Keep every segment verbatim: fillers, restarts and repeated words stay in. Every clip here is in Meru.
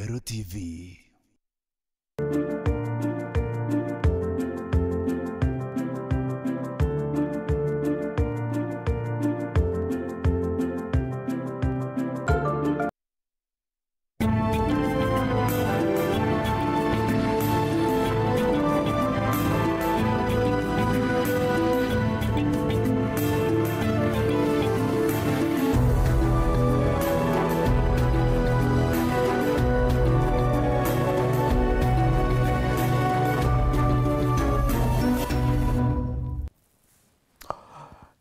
Meru T V.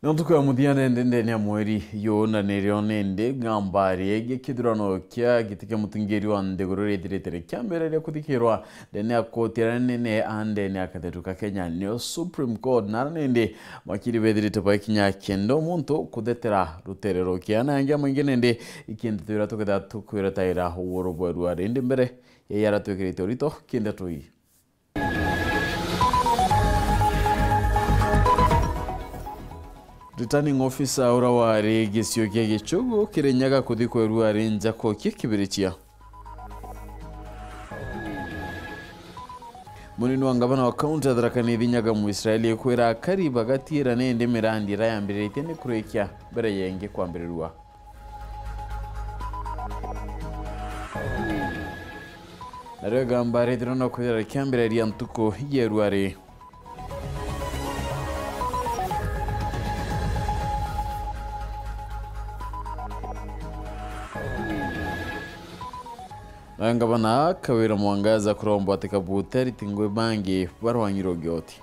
Ni ntuku ya muthia nende ndene ya mweri yu, na nirio nende ngamba ri igi kithurano kia giti kia muthingiri wa nthiguru rithirite rikiambiriria kuthikirwa ndene ya koti iria nene a ndene ya kathetu ka Kenya, niyo Supreme Court, na ara nende makiri bethirite baikinya kenda muntu kuthetera rutere rukia, na angi amaingi nende ikindeto iria tuketha tukwiretaira uguru bwerua rindi mbere ya iria twikirite urito kindeto ii. Returning officer ura wari gicio kia Gichugu Kirinyaga kuthikwa iru ari nja koki kibirichia. Munini wa ngavana wa kaunti ya Tharaka Nithi Nyaga Mwisraeli kwira akari bagatiira nindi mirandi iria yambiriritie ni kurikia mbere yengi kwambirirua. Nario igamba rithirwa no kwithira rikiambiriria ntuku ya irua ri. Na ngavana Kawira Mwangaza kuromba ati Kabuta ariti ngui bangi barwang'irwe gioti.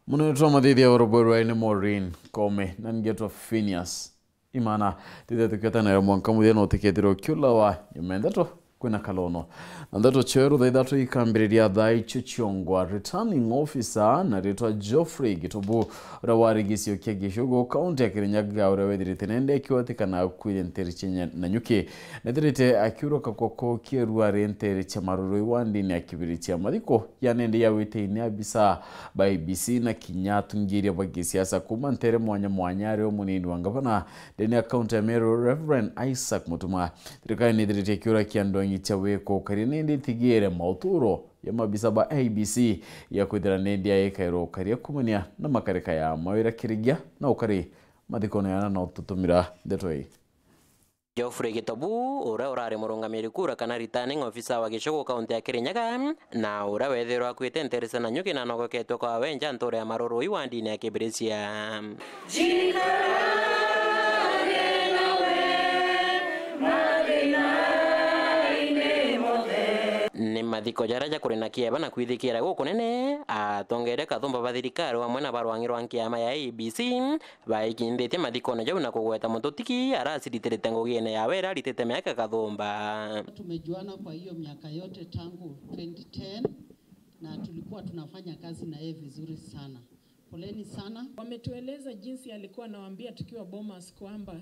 Munene twa mathithia urubwirwa ni Maureen Kome, na ngetwa Phineas Imana. Tithia tukiota nayo mwanka muthia no tikethirwa kiulawa nyuma ya ndeto kwina kalono. Na ndeto cio rutha ithatu ikambiriria thaa icio ciongwa. Returning officer na ritwa Geoffrey Gitobu, uria wari gicio kia Gichugu, kaunti ya Kirinyaga, uria wethirite nende akiwatikana kwithia nteri cia Nanyuki, nethirite akiuruka kwa koki irua ri nteri cia Marurui wa ndini ya Kibirichia. Mathiko ya nende yawite ni abisa ba I E B C na kinya atungiria ba gisiasa kuma ntere mwanya mwanya, ari o munini wa ngavana ndene ya kaunti ya Meru, Reverend Isaac Mutuma. Thirikari nithiritie kiura kia ndongi cia wiko ukaria nindi itigire mauturo ya mabisa ba I E B C ya kwithira nindi yaikairwo ukaria kumania na makarika ya mawira kirigia na ukari mathikone yana no tutumira ndeto ii. Geoffrey Gitobu, uria urari murungamiri kura kana returning officer wa Gichugu kaunti ya Kirinyaga, na uria wethirwa akuite ntere cia Nanyuki na anogoketwe kwawe nja ntura ya Marurui wa ndini ya Kibirichia. Ni mathiko jaria jakuri na kieba na kwithikira gukunene, atongeria kathumba ba thirikari amwe na barwang'i rwa kiama ya I E B C, baikindhitie mathikone jau na kugweta mututiki araciritirite ngugine yawe iria aritite miaka kathumba. Tumejuana kwa hiyo miaka yote tangu twenty ten, na tulikuwa tunafanya kazi na yeye vizuri sana. Poleni sana. Wametueleza jinsi alikuwa anawaambia tukiwa Bomas kwamba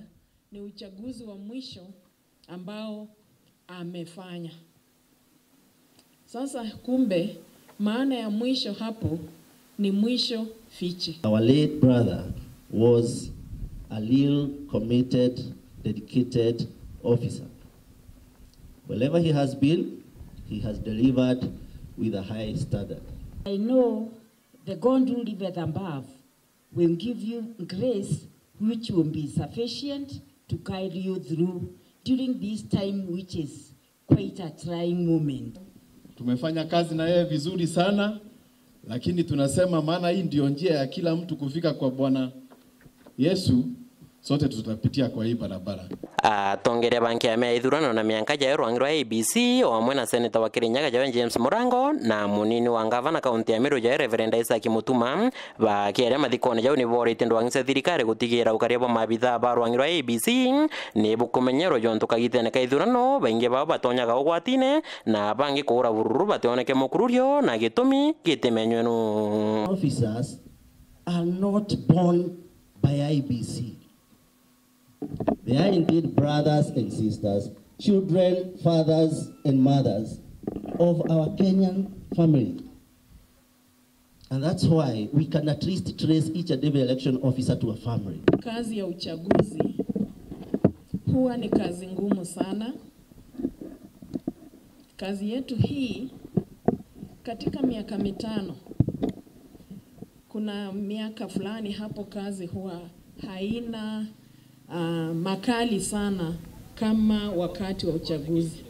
ni uchaguzi wa mwisho ambao amefanya. Sasa kumbe, maana ya mwisho hapo ni mwisho fiche. Our late brother was a real committed, dedicated officer. Wherever he has been, he has delivered with a high standard. I know the God who liveth above will give you grace which will be sufficient to carry you through during this time which is quite a trying moment. Tumefanya kazi na yeye vizuri sana, lakini tunasema maana hii ndio njia ya kila mtu kufika kwa Bwana Yesu, sote tutapitia kwa hii barabara. Atongeria ba nkiama ya ithurano na mianka jayo rwangi rwa I E B C, o amwe na seneta wa Kirinyaga jayo James Murango, na munini wa ngavana kaunti ya Meru jayo Reverend Isaac Mutuma, bakiaria mathikone jau ni boorite ndwang'i cia thirikari gutigira ukaria bwa maabithaa ba rwangi rwa I E B C ni bukumenyerwa jontu kagitene ka ithurano, baingi bao batonyaga ugwatine, na bangi kuura bururu bationeke mukururio na gitumi gitimenywe nu. Officers are not born by I E B C. They are indeed brothers and sisters children, fathers and mothers of our Kenyan family. And that's why we can at least trace each and every election officer to a family. Kazi ya uchaguzi huwa ni kazi ngumu sana. Kazi yetu hii, katika miaka mitano, kuna miaka fulani hapo kazi huwa haina, ah, makali sana kama wakati wa uchaguzi.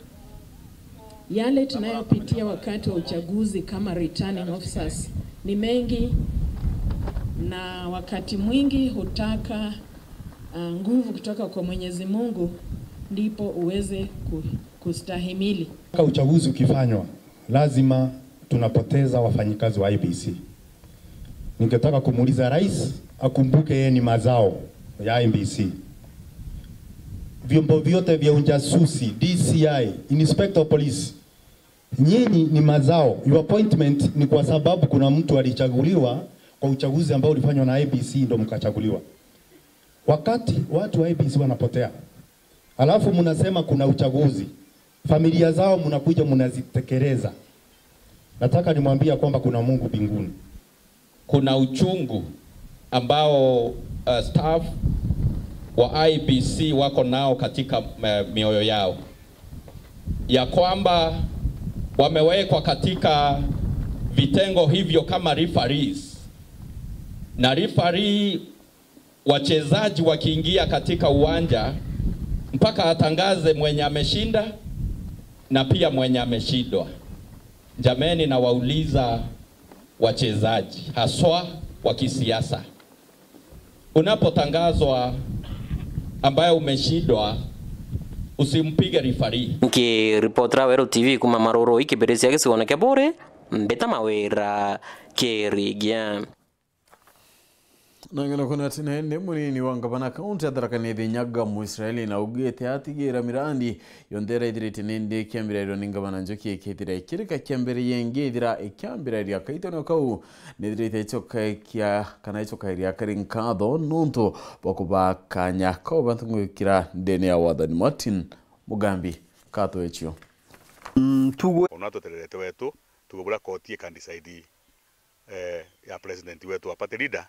Yale tunayopitia wakati wa uchaguzi kama returning officers ni mengi, na wakati mwingi hutaka, ah, nguvu kutoka kwa Mwenyezi Mungu ndipo uweze ku-, kustahimili. Uchaguzi ukifanywa, lazima tunapoteza wafanyikazi wa I E B C. Ningetaka kumuuliza rais akumbuke yeye ni mazao ya I E B C. Vyombo vyote vya ujasusi, D C I, Inspector of Police, nyinyi ni mazao. Your appointment ni kwa sababu kuna mtu alichaguliwa kwa uchaguzi ambao ulifanywa na I E B C ndo mkachaguliwa. Wakati watu wa I E B C wanapotea, alafu mnasema kuna uchaguzi, familia zao mnakuja mnazitekeleza. Nataka nimwambie kwamba kuna Mungu mbinguni. Kuna uchungu ambao, uh, staff wa I E B C wako nao katika, uh, mioyo yao, ya kwamba wamewekwa katika vitengo hivyo kama referees, na referee, wachezaji wakiingia katika uwanja, mpaka atangaze mwenye ameshinda na pia mwenye ameshindwa. Jameni, nawauliza wachezaji, haswa wa kisiasa, unapotangazwa ambaye umeshindwa, usimpige referee. Nkiripotera Weru T V kuma Maruru, ikibiricia gicigone kia Buri, Mbita Mawira Kirigia. Na ng'ano kuna ati nende munini wa ngavana kaunti ya Tharaka Nithi Nyaga Mwisraeli na augite atigira mirandi yonthe iraithirite nindi ikiambirairwa ni ngavana Njuki ikithira ikirika kiambiririe ingi ithira ikiambirairia kaitanio kau nithirite icokekia kana icokairia kari nkatho nontu bwa kubaa kanya kau bantu gwikira ndene ya wathani. Martin Mugambi, kato ecio. Ntugo. Ona tutererete wetu, tugo bura koti ikan decide, eh, ya president wetu wa party leader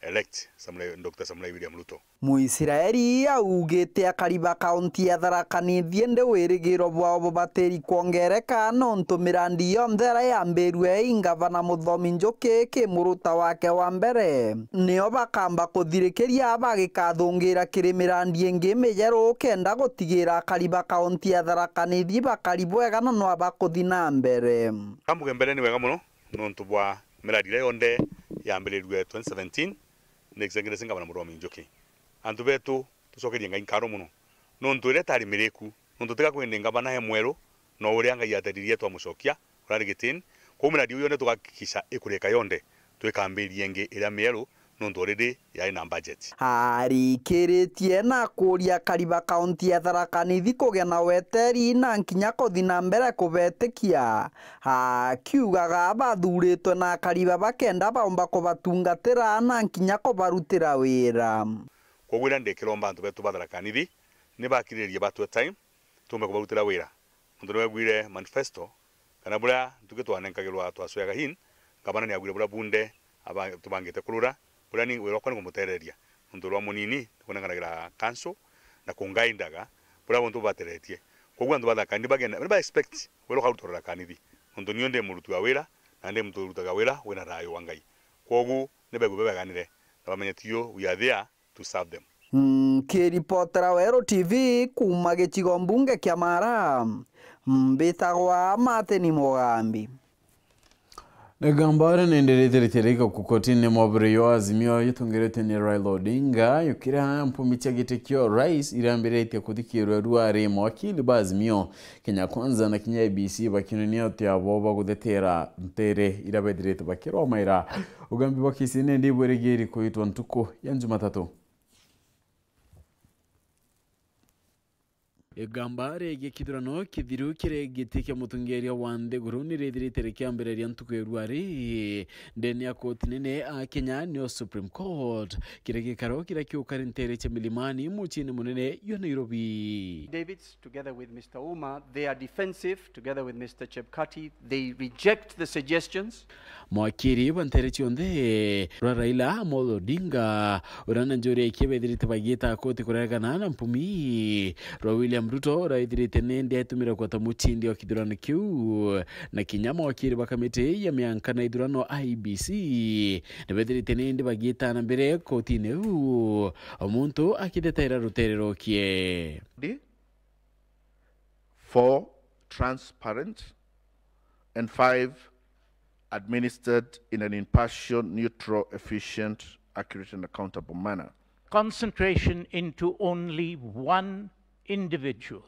elect Samuel, Doctor Samuel William Ruto. Mwisraeli augite akari ba kaunti ya Tharaka Nithi indi wirigiro bwao bubatiri kwongereka nontu mirandi yonthe iria yambirue i ngavana Muthomi Njuki ki muruta wake wa mbere. Nio bakamba kuthirikiria bagikathungira kiri mirandi ingi mijeru kenda gutigira akari ba kaunti ya Tharaka Nithi bakari bwega na nwa bakuthi na mbere. Kambuge mbere ni wega muno nontu bwa miradi iria yonthe yambirirue twenty seventeen ni Excellency Ngavana Muthomi Njuki. Antu betu, tucokerie Ngai nkaro muno nontu iria itari miriku, nontu tiga kwindi ngavana e mweru, no uria Ngai atethiririe twamucokia urari gitini. Kwou miradi iu yonthe tugakikisha ikurika yonthe, twikambiria ingi iria mieru, nontu already yari na budget. Arikiritie na kuria akari ba kaunti ya Tharaka Nithi kugia na weteri na nkinya kuthi na mbere kubetikia, akiugaga bathuritwe na akari baba kenda baumba kubatungatira na nkinya kubarutira wira. Kwou iria ndikiromba antu betu ba Tharaka Nithi ni bakiriririe batwe time, tuumbe kubarutira wira. Nontu ni wegwire manifesto, kana buria ntuki twanenkagirwa twa swearing in, ngavana ni agwire buria bunde aba-, tubangite kurura, buria ni wira wakwa ni kumutereria. Nontu rwa munini ni kunenganagira council na kungaindaga buria buntu bubateretie. Kwou antu ba Tharaka Nithi bagenda, ni ba expect wira ukarutirwa Tharaka Nithi. Nontu nio ndi muruti wa wira, na ndi muntu urutaga wira wina thayu wa Ngai. Kwou ni begwe bebeganire, na bamenye tio, we are there to serve them. Nkiripotera Weru T V kuuma gicigo mbunge kia Mara, mbitagwa Martin Mugambi. Ni gamba aria nendereteretie rika kukotini mobere yo Azimio yutongeretwe ni Raila Odinga, yukira mpumbi cia giti kio rais irambiritie kuthikirwa ruari mawakili ba Azimio, Kenya Kwanza na kinya I E B C bakinenia uti abo baguthetera ntere iria bethirite bakiromaira. Ugambi bwa kisi ni ndi bwirigiri kuitwa ntuku ya Jumatatu. Igamba riegie kithurano kithiru kiria giti kia mutongeria wa nthiguru ni rithirite rikiambireria ntuku ya ruari ndene ya koti nene a Kenya, niyo Supreme Court, kiria gikaro kiria kiukari ntere cia Milimani muciini munene jwa Nairobi. Davids, together with Mister Uma, they are defensive, together with Mister Chebukati, they reject the suggestions. Mawakiri ba ntere cionthe rwa Raila Amolo Odinga, uria na njuri ikia bethirite bagiita koti kuregana na mpumi rwa William Ruto, uria ethirite nindi aitumire gwata mucindi wa kithurano kiu, na kinya mawakiri ba kamiti ya mianka na ithurano I E B C ni bethirite nindi bagiita na mbere kotini iu, o muntu akithetaira rutere rukie. Four, transparent, and five, administered in an impartial, neutral, efficient, accurate, and accountable manner. Concentration into only one individual.